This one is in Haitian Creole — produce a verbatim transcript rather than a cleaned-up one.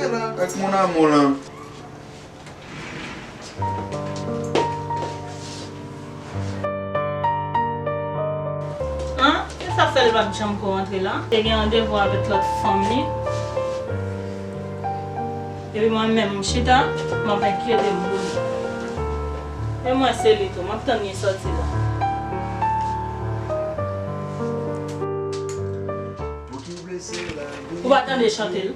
Ak mon amour lan. An, se sa k fè l p ap janm ko rantre la. Te gen randevou avèk lòt fanm li. Epi mwen menm, m chita, m ap enkyete m pou li. E mwen se li tou, m ap tann li sòti la. Ou pa tande chante l?